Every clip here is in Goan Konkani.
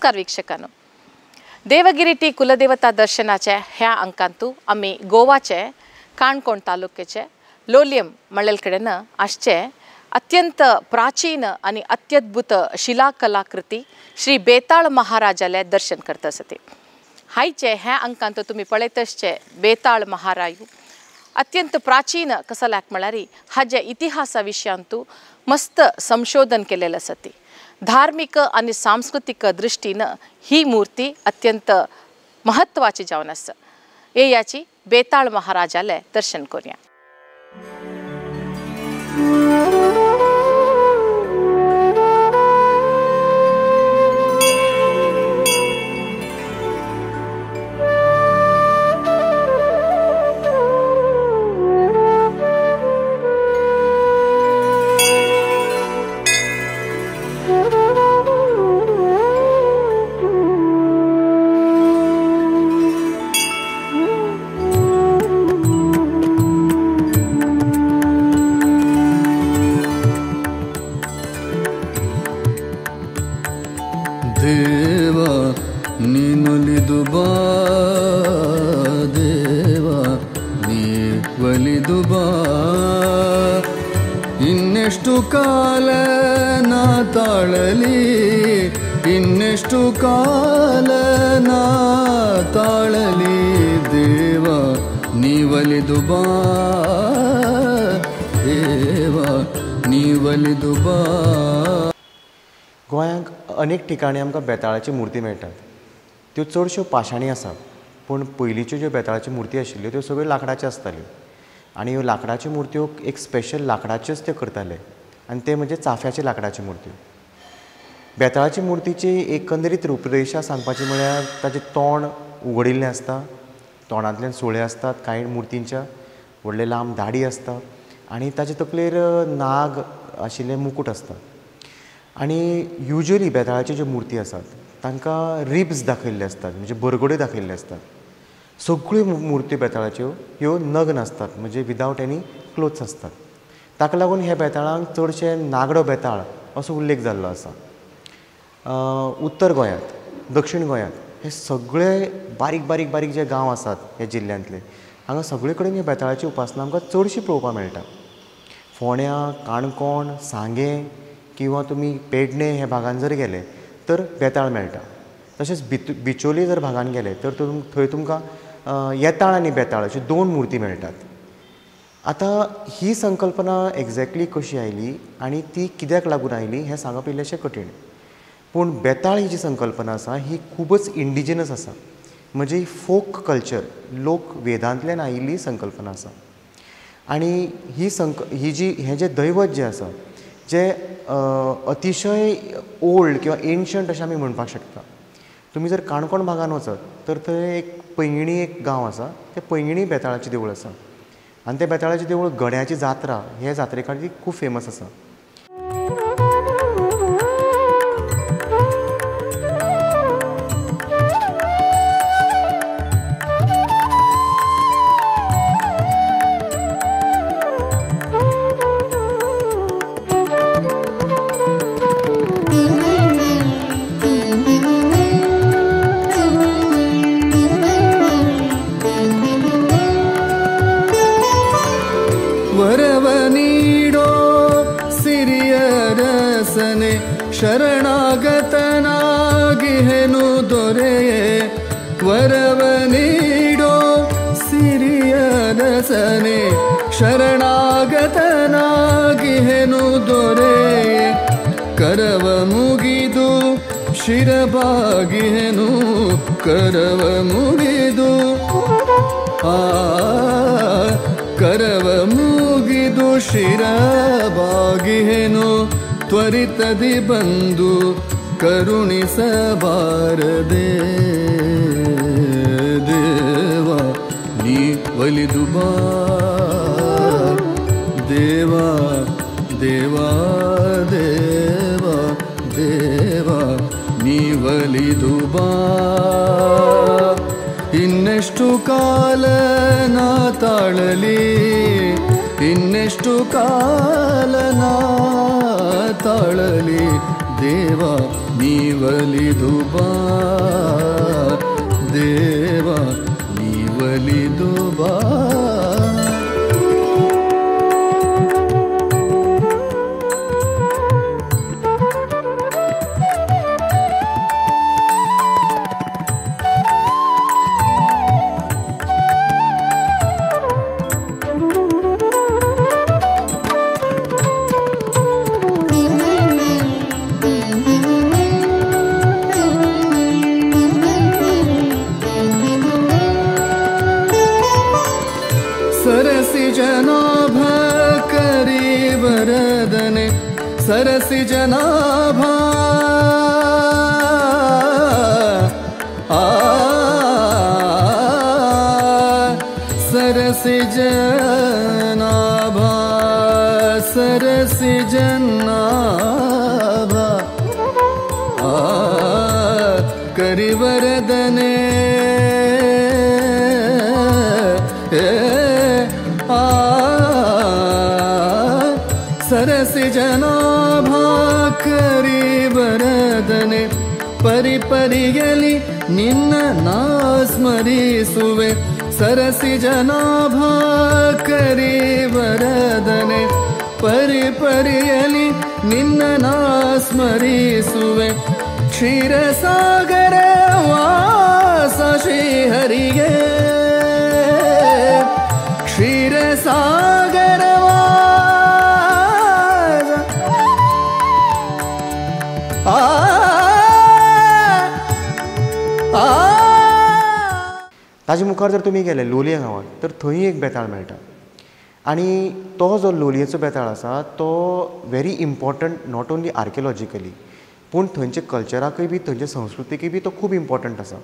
नमस्कार वीक्षकांनो, देवगिरी टी कुलदेवता दर्शनाचे ह्या अंकांतू आमी गोवाचे काणकोण तालुक्याचे लोलयम म्हणलेले कडेन आसचे अत्यंत प्राचीन आनी अत्यद्भुत शिला कलाकृती श्री बेताळ महाराजाले दर्शन करता आसता। हायचे ह्या अंकांत तुमी पळयतसचे बेताळ महारायू अत्यंत प्राचीन कसल्याक म्हळ्यार हाजे इतिहासा विशयांतू मस्त संशोधन केलेलं आसता। धार्मिक आनी सांस्कृतिक दृष्टीन ही मूर्ती अत्यंत महत्वाची जावन आसा। येयाची बेताळ महाराजाले दर्शन करूया। देवा ನೀನೊಲಿದು ಬಾ, ದೇವಾ ನೀ ಒಲಿದು ಬಾ, ಇನ್ನೆಷ್ಟು ಕಾಲ ನಾ ತಾಳಲಿ, ಇನ್ನೆಷ್ಟು ಕಾಲ ನಾ ತಾಳಲಿ, ದೇವಾ ನೀ ಒಲಿದು ಬಾ, ದೇವಾ ನೀ ಒಲಿದು ಬಾ। गोंयांत अनेक ठिकाणी आमकां बेताळाची मुर्ती मेळटात, त्यो चडश्यो पाशाणी आसात, पूण पयलींच्यो ज्यो बेताळाच्यो मुर्ती आशिल्ल्यो त्यो सगळ्यो लांकडाच्यो आसताल्यो आनी ह्यो लांकडाच्यो मुर्त्यो एक स्पेशल लांकडाच्योच त्यो करताले आनी ते म्हणजे चाफ्याच्या लांकडाच्यो मुर्त्यो। बेताळाची मुर्तीची एकंदरीत रुपरेशा सांगपाची म्हळ्यार ताचें तोंड उगडिल्लें आसता, तोंडांतल्यान सुळे आसतात कांय मुर्तींच्या, व्हडले लांब दाडी आसता आनी ताचे तकलेर नाग आशिल्ले मुकूट आसता। आनी युजली बेताळाच्यो ज्यो मुर्ती आसात तांकां रिब्स दाखयल्ले आसतात, म्हणजे बरगड्यो दाखयल्ले आसतात। सगळ्यो मुर्त्यो बेताळाच्यो ह्यो नग्न आसतात, म्हणजे विदावट एनी क्लोथ्स आसतात। ताका लागून ह्या बेताळांक चडशे नागडो बेताळ असो उल्लेख जाल्लो आसा। उत्तर गोंयांत, दक्षिण गोंयांत हे सगळे बारीक बारीक बारीक जे गांव आसात ह्या जिल्ल्यांतले, हांगा सगळे कडेन ह्या बेताळाची उपासना आमकां चडशी पळोवपाक मेळटा। फोंड्या, काणकोण, सांगें किंवा तुमी पेडणे ह्या भागान जर गेले तर बेताळ मेळटा। तशेंच बिचोली जर भागान गेले तर थंय तुमकां येताळ आनी बेताळ अश्यो दोन मुर्ती मेळटात। आतां ही संकल्पना एग्जॅक्टली कशी आयली आनी ती कित्याक लागून आयली हें सांगप इल्लेशें कठीण, पूण बेताळ ही जी संकल्पना आसा ही खुबच इंडिजिनस आसा, म्हणजे फोक कल्चर, लोक वेदांतल्यान आयिल्ली संकल्पना आसा। आनी ही जी हें जें दैवत जें आसा जें अतिशय ओल्ड किंवा एन्शंट अशें आमी म्हणपाक शकता। तुमी जर काणकोण भागान वचत तर थंय एक पैंगिणी एक गांव आसा, ते पैंगिणी बेताळाचें देवूळ आसा आनी तें बेताळाचें देवूळ गड्याची जात्रा हे जात्रे खातीर खूब फेमस आसा। ವರವ ನೀಡೋ ಸಿರಿಯರಸನೆ ಶರಣಾಗತನಾಗಿಹೆನು ದೊರೆಯೇ, ವರವ ನೀಡೋ ಸಿರಿಯರಸನೆ ಶರಣಾಗತನಾಗಿಹೆನು ದೊರೆಯೇ, ಕರವ ಮುಗಿದು ಶಿರಬಾಗಿಹೆನು, ಕರವ ಮುಗಿದು ಆ ಕರವ ಮುಗಿದು ಶಿರಬಾಗಿಹೆನು, ತ್ವರಿತದಿ ಬಂದು ಕರುಣಿಸಬಾರದೆ, ದೇವಾ ನೀ ಒಲಿದು ಬಾ, ದೇವಾ ದೇವಾ ದೇವಾ ದೇವಾ ನೀ ಒಲಿದು ಬಾ, ಇನ್ನೆಷ್ಟು ಕಾಲ ನಾ ತಾಳಲಿ, ಇನ್ನೆಷ್ಟು ಕಾಲ ನಾ ತಾಳಲಿ, ದೇವ ನೀವಲಿದು ಬಾ ದೇವ ನೀವಲಿದು ಬಾ. सरसि जनाभा आ सरसि जनाभा सरसि जनाभा आ करिवरदने आ सरसि जनाभा करिवरदने परि परियಲಿ ನಿನ್ನ ನಾ ಸ್ಮರಿಸುವೆ. सरसि जनाभा करिवरदने परि परियಲಿ ನಿನ್ನ ನಾ ಸ್ಮರಿಸುವೆ. क्षीरसागर ವಾಸ ಶ್ರೀಹರಿಗೆ क्षीरसागर ताजे मुखार जर तुमी गेले लोलये गांवांत तर थंय एक बेताळ मेळटा आनी तो जो लोलयेचो बेताळ आसा तो very important not only archaeologically पूण थंयचे कल्चराकय बी थंयचे संस्कृतीकय बी तो खूब इम्पॉर्टंट आसा.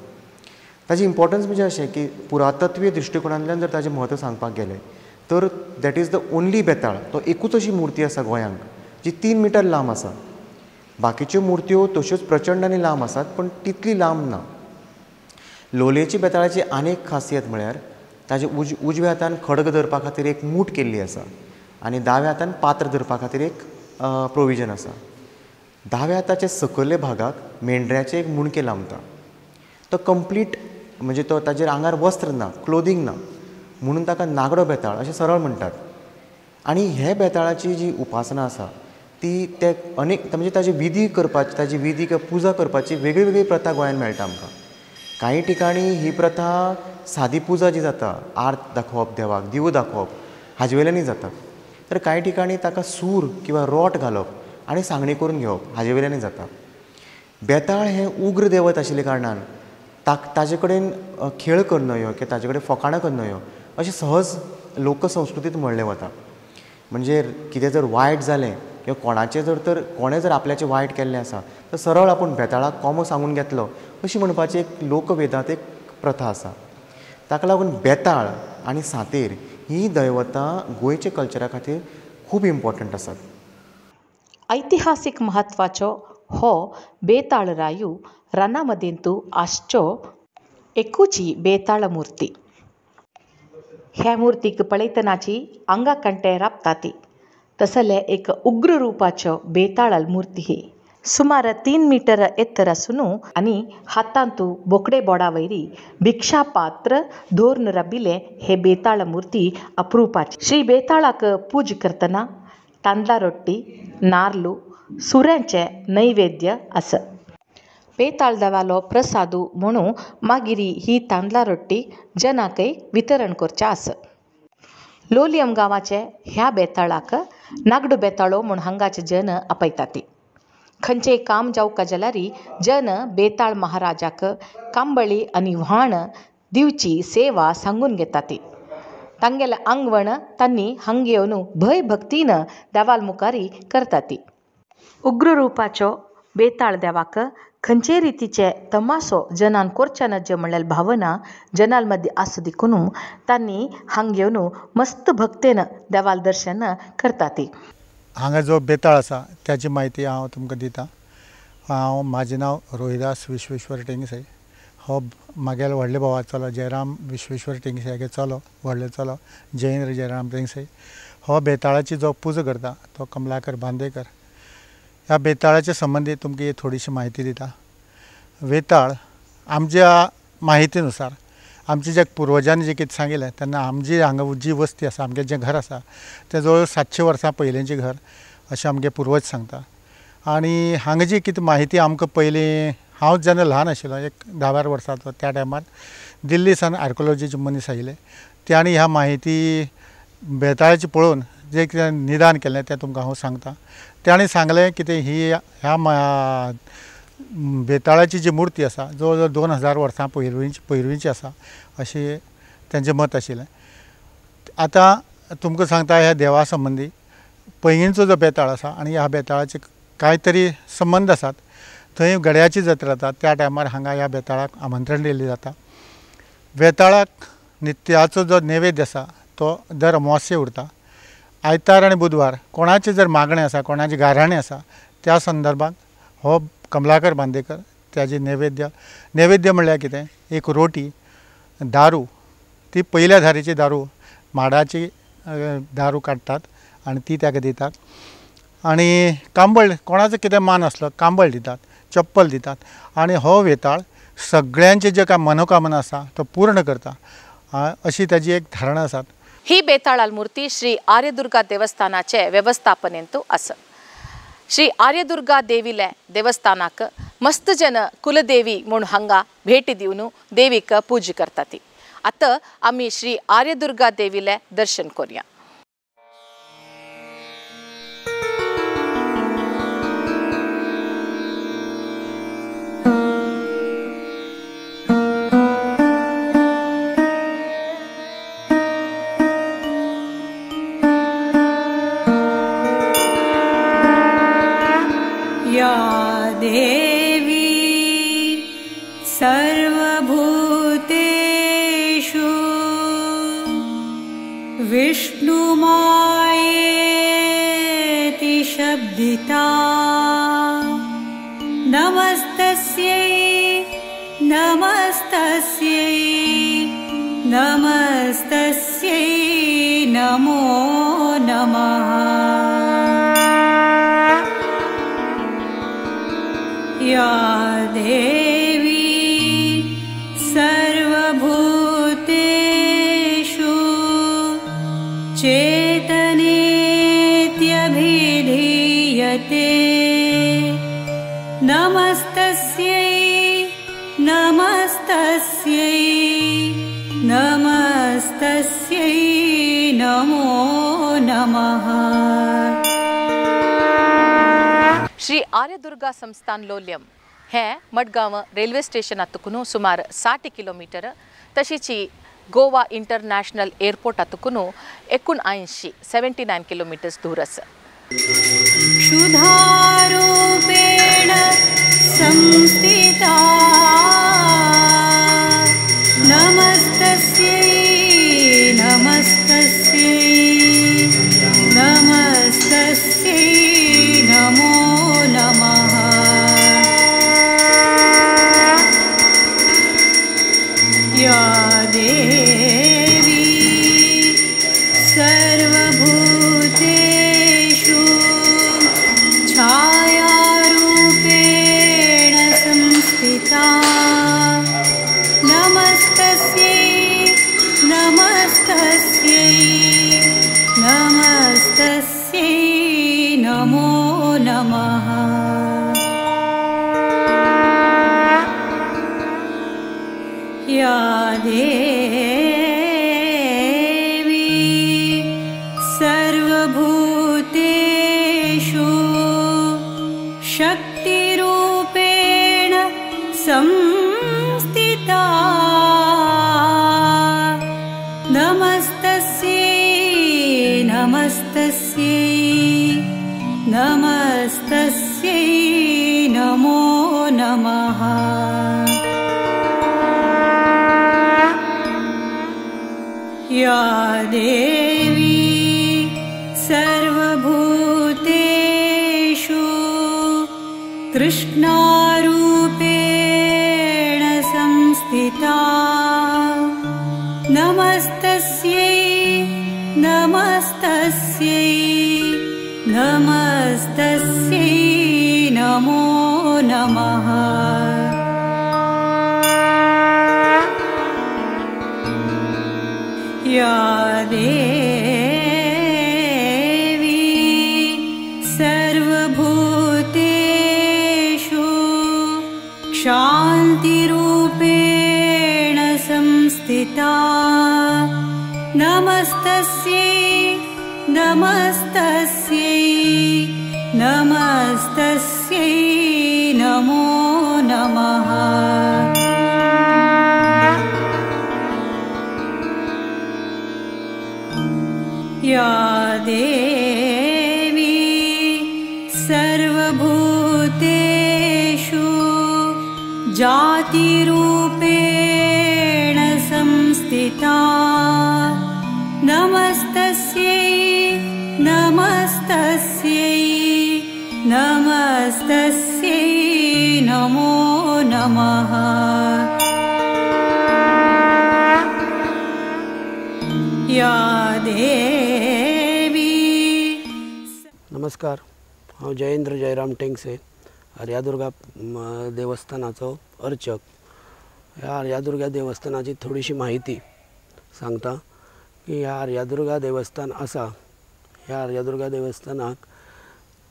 ताजी इम्पॉर्टन्स म्हणजे अशें की पुरातत्वीय दृश्टिकोणांतल्यान जर ताजें म्हत्व सांगपाक गेलें तर that is the only Betal, तो एकूच अशी मुर्ती आसा गोंयांक जी 3 मिटर लांब आसा. बाकीच्यो मुर्त्यो तश्योच प्रचंड आनी लांब आसात पूण तितली लांब ना. लोलयेची बेताळाची आनीक खासियत म्हळ्यार ताजे उजव्या हातान खडग धरपा खातीर एक मूठ केल्ली आसा आनी दाव्या हातान पात्र धरपा खातीर एक प्रोविजन आसा. दाव्या हाताच्या सकयल्या भागाक मेंढऱ्याचें एक मुणकें लांबता. तो कंप्लीट म्हणजे तो ताजेर आंगार वस्त्र ना, क्लोदींग ना, म्हणून ताका नागडो बेताळ अशें सरळ म्हणटात. आनी हे बेताळाची जी उपासना आसा ती ते अनेक म्हणजे ताजी विधी करपाची, ताजी विधी किंवा पुजा करपाची वेगळी वेगळी प्रथा गोंयांत मेळटा आमकां. कांय ठिकाणी ही प्रथा सादी पुजा जी जाता, आर्त दाखोवप देवाक, दिवो दाखोवप हाजे वयल्यानूय जाता, तर कांय ठिकाणी ताका सूर किंवा रोट घालप आनी सांगणी करून घेवप हाजे वयल्यानूय जाता. बेताळ हें उग्र देवत आशिल्ल्या कारणान ताजे कडेन खेळ करनयो किंवा ताजे कडेन फकाणां करनयो अशें सहज लोकसंस्कृतींत म्हणलें वता. म्हणजे कितें जर वायट जालें किंवा कोणाचें जर तर कोणें जर आपल्याचें वायट केल्लें आसा तर सरळ आपूण बेताळाक कोमो सांगून घेतलो अशी म्हणपाची एक लोकवेदांत एक प्रथा आसा. ताका लागून बेताळ आनी सांतेर ही दैवतां गोंयच्या कल्चरा खातीर खूब इम्पॉर्टंट आसात. ऐतिहासीक म्हत्वाचो हो बेताळ रायू रानामदेंतू आसचो एकूची बेताळ मूर्ती. ह्या मूर्तीक पळयतनाची आंगा कांटे राबताती तसले एक उग्र रुपाचो बेताळ मूर्ती ही. सुमार 3 मीटर एत्तर आसून आनी हातांतू बोकडे बोडा वयरी भिक्षा पात्र धोरण रबिले हे बेताळ मूर्ती अप्रुपाची. श्री बेताळाक पूज करतना तांदळा रोटी, नार्लू, सुऱ्यांचे नैवेद्य आस. बेताळ देवालो प्रसादू म्हणून मागीर ही तांदळा रोटी जनाकय वितरण करचें आस. लोलयम गांवाचे ह्या बेताळाक नागडो बेताळो म्हूण हांगाचे जन आपयतात. खंयचेय काम जावका जाल्यार जन बेताळ महाराजाक कांबळी आनी व्हाण दिवची सेवा सांगून घेतात. तांगेलें आंगवण तांणी हांगा येवन भंय भक्तीन देवाल मुखारी करतात. उग्र रुपाचो बेताळ देवाक खंयचे रितीचे तमासो जनान करचे नजे म्हणल्यार भावना जनाल मदीं आसा देखून तांणी हांगा येवन मस्त भक्तेन देवाल दर्शन करतात. हांगा जो बेताळ आसा त्याची म्हायती हांव तुमकां दिता. हांव म्हाजें नांव रोहिदास विश्वेश्वर टेंगसे. हो म्हागेलो व्हडले भावाचो चलो जयराम विश्वेश्वर टेंगसे हागे चलो, व्हडलो चलो जयेंद्र जयराम टेंगसे. हो बेताळाची जो पुजा करता तो कमलाकर बांदेकर. ह्या बेताळाच्या संबंदी तुमकां थोडीशी म्हायती दिता. वेताळ आमच्या माहितीनुसार आमचे जे पुर्वजांनी जे कितें सांगिल्लें तेन्ना आमची हांगा जी वस्ती आसा, आमगें जें घर आसा तें जवळ 700 वर्सां पयलींचें घर अशें आमगे पुर्वज सांगता. आनी हांगा जी कितें म्हायती आमकां पयलीं, हांव जेन्ना ल्हान आशिल्लो एक 10-12 वर्सांचो त्या टायमार दिल्ली सावन आर्कोलॉजीचे मनीस आयिल्ले तांणी ह्या म्हायती बेताळाची पळोवन जें कितें निदान केलें तें तुमकां हांव सांगता. ताणें सांगलें कितें ही ह्या बेताळाची जी मूर्ती आसा जवळ जवळ 2000 वर्सां पयलींची आसा अशें तांचें मत आशिल्लें. आतां तुमकां सांगता ह्या देवा संबंदी पैंगीणचो जो बेताळ आसा आनी ह्या बेताळाचे कांय तरी संबंद आसात. थंय गड्याची जात्रा जाता त्या टायमार हांगा ह्या बेताळाक आमंत्रण दिल्लें जाता. बेताळाक नित्याचो जो नैवेद्य आसा तो दर अमावस्ये उरता. आयतार आनी बुधवार कोणाचें जर मागणें आसा, कोणाचें गाराणें आसा त्या संदर्भात हो कमलाकर बांदेकर ताजे नैवेद्य, नैवेद्य म्हणल्यार कितें, एक रोटी, दारू, ती पयल्या धारेची दारू, माडाची दारू काडटात आनी ती ताका दितात. आनी कांबळ, कोणाचो कितें मान आसलो कांबळ दितात, चप्पल दितात. आनी हो वेताळ सगळ्यांचे जे काय मनोकामना आसा तो पूर्ण करता अशी ताजी एक धारणा आसा. ही बेताळाल मूर्ती श्री आर्यदुर्गा देवस्थानाचे वेवस्थापनेंतु आसा. श्री आर्यदुर्गा देवीले देवस्थानाक मस्त जन कुलदेवी म्हूण हांगा भेटी दिवन देवीक पूजा करतात. आतां आमी श्री आर्यदुर्गा देवीले दर्शन करूया. देवी सर्वभूतेषु विष्णुमायेति शब्दिता नमस्तस्यै नमस्तस्यै नमस्तस्यै नमो नमः. या देवी सर्वभूतेषु चेतनेत्यभिधीयते नमस्तस्यै नमस्तस्यै नमस्तस्यै नमो नमः. श्री आर्यदुर्गा संस्थान लोलयम हे मडगांव रेल्वे स्टेशनातून सुमार 60 किलोमीटर, तशीच गोवा इंटरनॅशनल एअरपोर्टातून 79 79 किलोमीटर्स दूर आसा. क्षुधारूपेण संस्थिता नमस्तस्यै नमस्तस्यै नमस्तस्यै नमो नमः. या देवी सर्वभूतेषु छायारूपेण संस्थिता नमस्तस्यै नमस्तस्यै नमस्तस्यै नमो नमः. या देवी सर्वभूतेषु शक्तिरूपेण संस्थिता नमस्तस्यै नमस्तस्यै नमस्तस्यै नमो नमः. या देवी सर्वभूतेषु तृष्णारूपेण संस्थिता नमस्तस्यै नमस्तस्यै नमस्तस्यै नमो नमः। या देवी सर्वभूतेषु शान्तिरूपेण संस्थिता नमस्तस्यै नमस्तस्यै नमस्तस्यै नमो नमः। या देवी सर्वभूतेषु जातिरूपेण संस्थिता नमस्तस्यै नमस्तस्यै नमस्तस्यै नमो नमः। या देवी। नमस्कार, हांव जयेंद्र जयराम टेंगसे, आर्यादुर्गा देवस्थानाचो अर्चक। ह्या आर्यादुर्गा देवस्थानाची थोडीशी माहिती सांगता की ह्या आर्यादुर्गा देवस्थान आसा, ह्या आर्यादुर्गा देवस्थानाक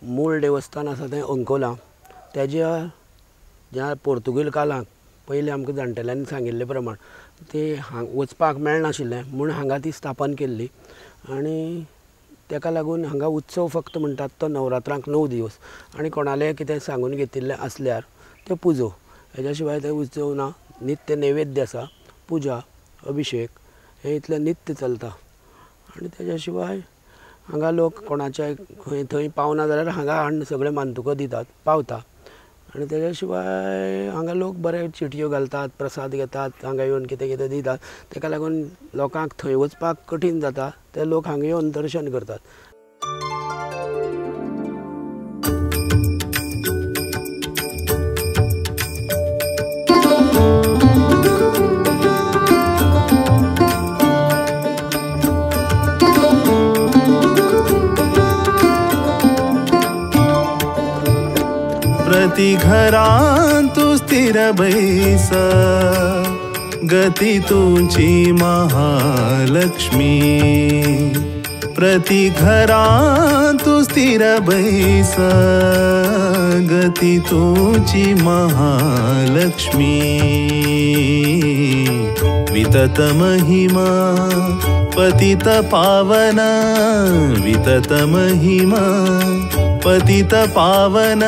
मूळ देवस्थान आसा तें अंकोला। तेज्या ज्या पोर्तुगीज काळाक पयलीं आमकां जाणटेल्यांनी सांगिल्ले प्रमाण ती वचपाक मेळनाशिल्लें म्हूण हांगा ती स्थापन केल्ली आनी तेका लागून हांगा उत्सव फक्त म्हणटात तो नवरात्रांक 9 दिवस आनी कोणालें कितें सांगून घेतिल्लें आसल्यार त्यो पुजो, हेज्या शिवाय ते उत्सव ना। नित्य नैवेद्य आसा, पुजा अभिशेक हें इतलें नित्य चलता आनी तेज्या शिवाय हांगा लोक कोणाच्या खंय थंय पावना जाल्यार हांगा हाडून सगळे मानतुको दितात, पावता आनी तेज्या शिवाय हांगा लोक बरे चिटयो घालतात, प्रसाद घेतात, हांगा येवन कितें कितें दितात। तेका लागून लोकांक थंय वचपाक कठीण जाता, ते लोक हांगा येवन दर्शन करतात। प्रति घरां तू स्थिर बैस, गती तुझी महालक्ष्मी। प्रति घरां तू स्थिर बैस, गती तुझी महालक्ष्मी। वितत महिमा पतित पावन, वितत महिमा पतित पावन,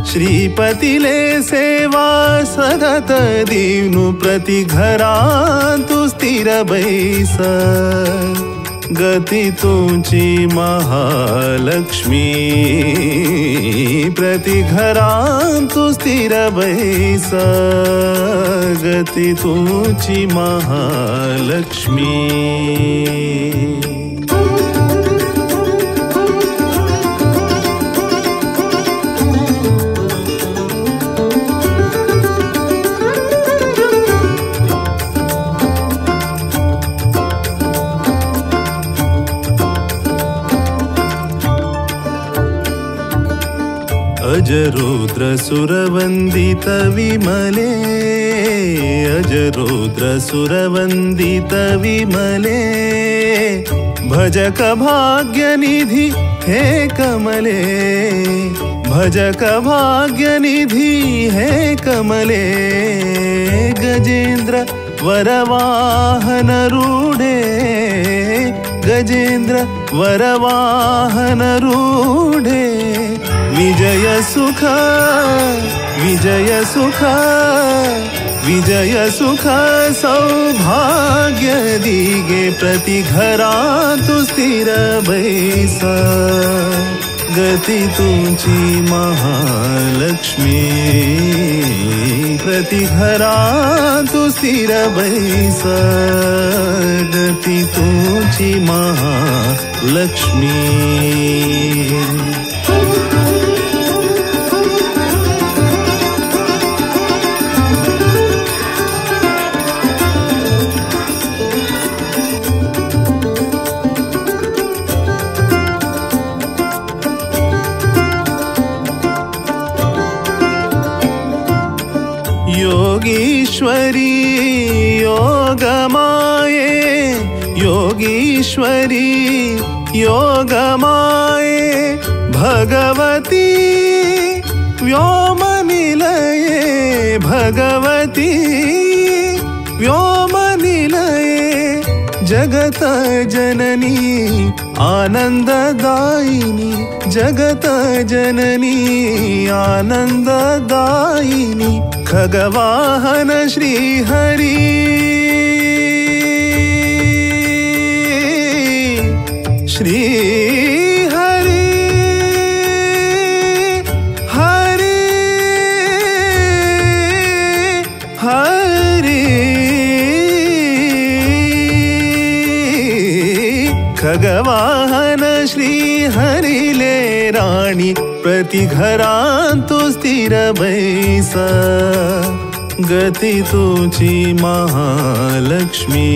श्रीपतिले सेवा सतत दीनु। प्रति घरां तू स्थिर बैस, गती तुझी महालक्ष्मी। प्रति घरां तू स्थिर बैस, गती तुझी महालक्ष्मी। अजरुद्र सुरवंदित विमले, अजरुद्र सुरवंदित विमले, भजक भाग्यनिधि हे कमले, भजक भाग्यनिधि हे कमले। गजेंद्र वरवाहन रूढे, गजेंद्र वरवाहन रूढे, विजय सुख विजय सुख विजय सुख सौभाग्य दिगे। प्रति घरां तू स्थिर बैस, गती तुझी महालक्ष्मी। प्रति घरां तू स्थिर बैस, गती तुझी महालक्ष्मी। योगेश्वरी योगमाये योगीश्वरी योगमाये भगवती व्योमनिलये भगवती व्योमनिलये जगत जननी आनंददायिनी जगत जननी आनंददायिनी खगवाहन श्री हरि श्री हरि हरि हरि खगवाहन श्री हरिले राणी प्रति घरांतु स्थिर बैस गती तुची महालक्ष्मी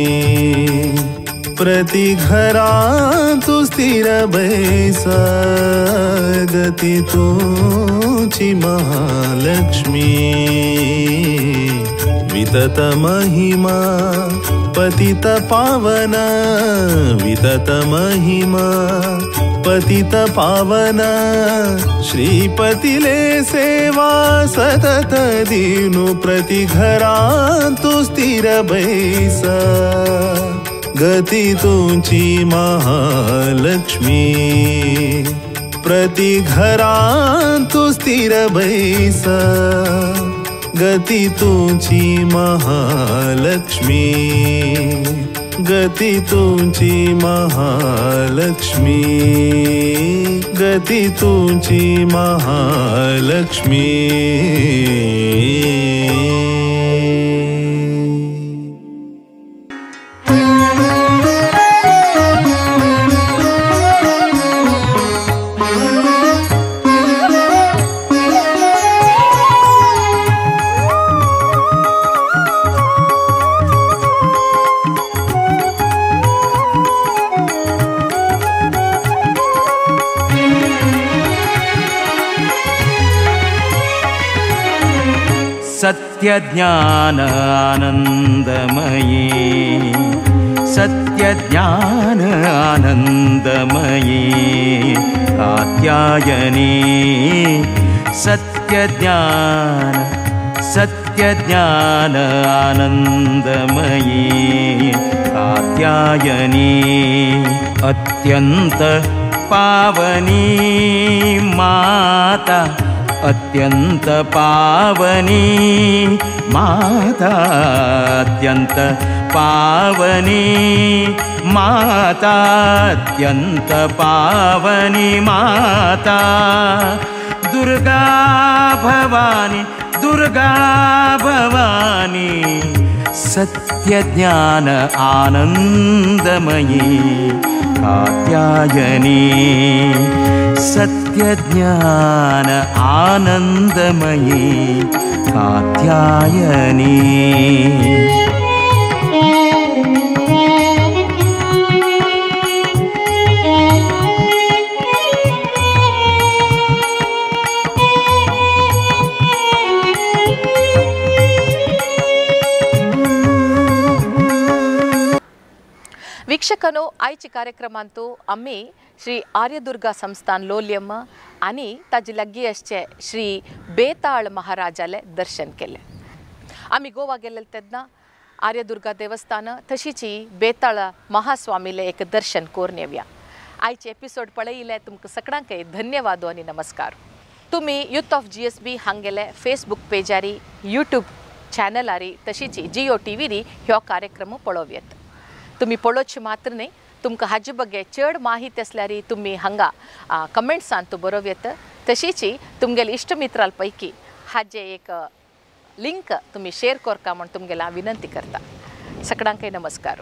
प्रति घरांतु स्थिर बैस गती तुची महालक्ष्मी वितत महिमा पतित पावन वितत महिमा पतित पावन श्रीपतिले सेवा सतत दीनु प्रति घरांतु स्थिर बैस गती तुची महालक्ष्मी प्रति घरांतु स्थिर बैस गती तुची महालक्ष्मी गती तुची महालक्ष्मी गती तुची महालक्ष्मी। सत्यज्ञान आनंदमयी सत्यज्ञान आनंदमयी कात्यायनी सत्यज्ञान सत्यज्ञान आनंदमयी कात्यायनी अत्यंत पावनी माता अत्यंत पावनी माता अत्यंत पावनी माता अत्यंत पावनी माता दुर्गा भवानी दुर्गा भवानी सत्यज्ञान आनंदमयी कात्यायनी सत्यज्ञान आनंदमयी कात्यायनी। ವೀಕ್ಷಕನು आयचे कार्यक्रमांतु आमी श्री आर्यदुर्गा संस्थान लोलयम आनी ताजे लागीं आसचे श्री बेताळ महाराजाले दर्शन केलें। आमी गोवा गेल्ले तेन्ना आर्यदुर्गा देवस्थान तशीची बेताळ महास्वामीले एक दर्शन करून येवया। आयचे एपिसोड पळयिल्ले तुमकां सगळ्यांकय धन्यवाद आनी नमस्कार। तुमी यूथ ऑफ GSB हांगेले फेसबूक पेजारी यूट्यूब चॅनलारी तशीची जियो टीव्हीरी ह्यो कार्यक्रम पळोवयेत। तुमी पळोवचे मात्र न्ही, तुमकां हाजे बगे चड माहिती आसल्यार तुमी हांगा कमेंट्सान तूं बरोवयेत। तशीची तुमगेले इश्ट मित्रां पैकी हाजे एक लिंक तुमी शेअर करका म्हूण तुमगेला विनंती करता। सगळ्यांकय नमस्कार।